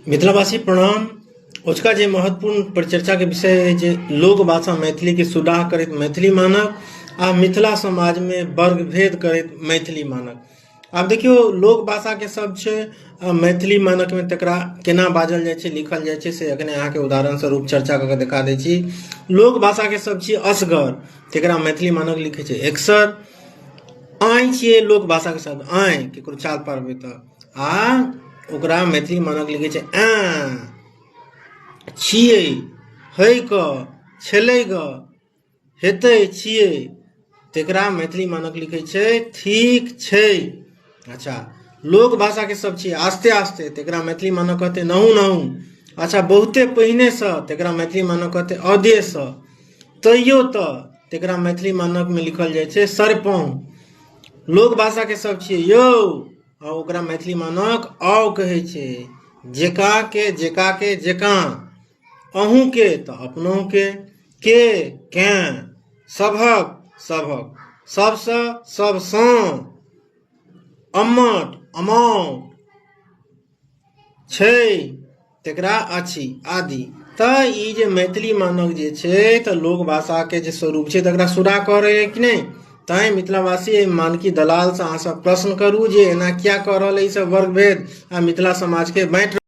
मिथिलावासी प्रणाम। ओझका जे महत्वपूर्ण परिचर्चाके विषय अछि जे लोक भाषा मैथिलीके सुधार करैत मैथिली मानक आ मिथिला समाजमे वर्गभेद करैत मैथिली मानक। आब देखियौ लोक भाषाके शब्द छै आ मैथिली मानकमे तकरा केना बाजल जाइ छै, लिखल जाइ छै, से एखने अहाँके उदाहरण स्वरूप चर्चा कऽ के देखा दै छी। लोक भाषाके शब्द छियै असगर, तकरा मैथिली मानक लिखै छै एकसर। आँइ छियै लोक भाषाके शब्द आँइ, ककरो चाल पारबै तऽ आ ओकरा मैथिली मानक लिखै छै ऐं। छियै, है कऽ, छलै गऽ, हेतै, छियै, तकरा मैथिली मानक लिखै छै ठीक छै। अच्छा, लोक भाषाके सब छियै आस्ते आस्ते, तकरा मैथिली मानक कहतै नहु नहु। अच्छा, बहुते पहिनेसँ, तकरा मैथिली मानक कहतै अदेसँ। तैयो तऽ, तकरा मैथिली मानकमे लिखल जाइ छै सरिपहुँ। लोक भाषाके सब छियै यौ, आ ओकरा मैथिली मानक आउ कहै छै। जेका के, जेका के, जेकाँ, अहूँके तऽ अपनहुँके, के, केँ, सभक, सभक, सबसँ, सबसँ, अम्मट, अमाउट, छै तकरा अछि आदि। तऽ ई जे मैथिली मानक जे छै तऽ लोक भाषाके जे स्वरूप छै तकरा सुरा कऽ रहै कि नहि? तैँ मिथिलावासी एहि मानकी दलालसँ अहाँसभ प्रश्न करू जे एना किया कऽ रहल अइ ई सब वर्गभेद आ मिथिला समाजके बाँटि।